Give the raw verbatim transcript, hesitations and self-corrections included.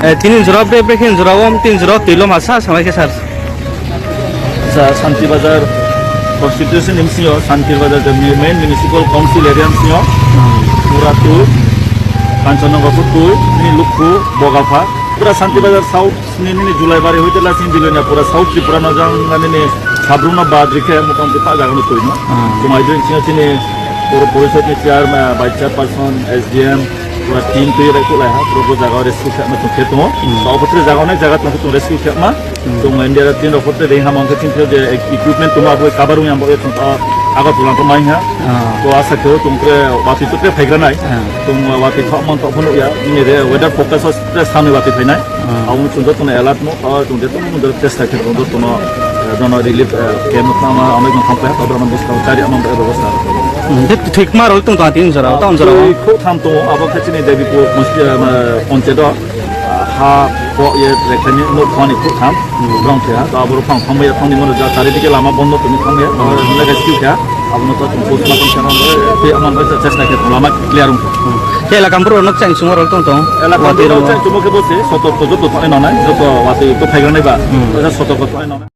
Tini jora bre bre khe jora wo, tini jora tui lo ma sa sanglai khe sir. Acha, Santir Bazar constituency ni bsing yo, Santir Bazar je main municipal council area bsing yo, pura tui, Kanchanjunga pho tui, nini Lukhu, Bogapha, pura Santir Bazar south ni nini Julaibari hoite la sing Bilonia pura south Tripura no jang nini Sabrum no badri khe motamoti pah zaga no tui no. Chung aidroih sing yo chini pura porishod ni chairman, vice chairperson, S D M, pura team tui bai kuhlai ha, pura bo zaga rescue khema chung khe tong ou. Taoh pho tre zaga onek zaga tong khe chung rescue khema. Chung India team rao pho tre dei ha mang khe chini je equipment tongma abo cover ong ya bo ye chung ta Agartala pho mai ha. To asa khe o chung tre watoi to tre phaigra nai. Chung watoi thaoh mang taoh pho nuh ya, nini re weather forecast wo tre sanoi watoi phai nai. Abo no chung joto no alert mo, taoh chung joto no chesta khe tong joto no, joto no relief camp no thanngma, onek no thanngpai ha, taoh brao no buskang chari ya mang bai bebosta. Tui kma rao tong tong tini jora, tong jora. Tui khrouhtham tong ou, abo khe chini Debipur consti-, panchayat o, ha koh ye lekha ni nouh khong ni khrouhtham, brao khe ha, taoh aboro phang thanngmai ya thanng ni mo no ja chari dike lama bondo tong ni thanng ye, taoh rescue khe ha, abo no to chung postmortem khe mang bai, tui ya mang bai chesta khe tong lama clear ong khe. Khe elaka brouh rao no kchaih chungmo rao tong tong? Elaka brouh rao kchaih chungmo khe bo se sotorko joto tongnai nang nai, joto watoi to phaigra nai ba, sotorko tongnai nang nai.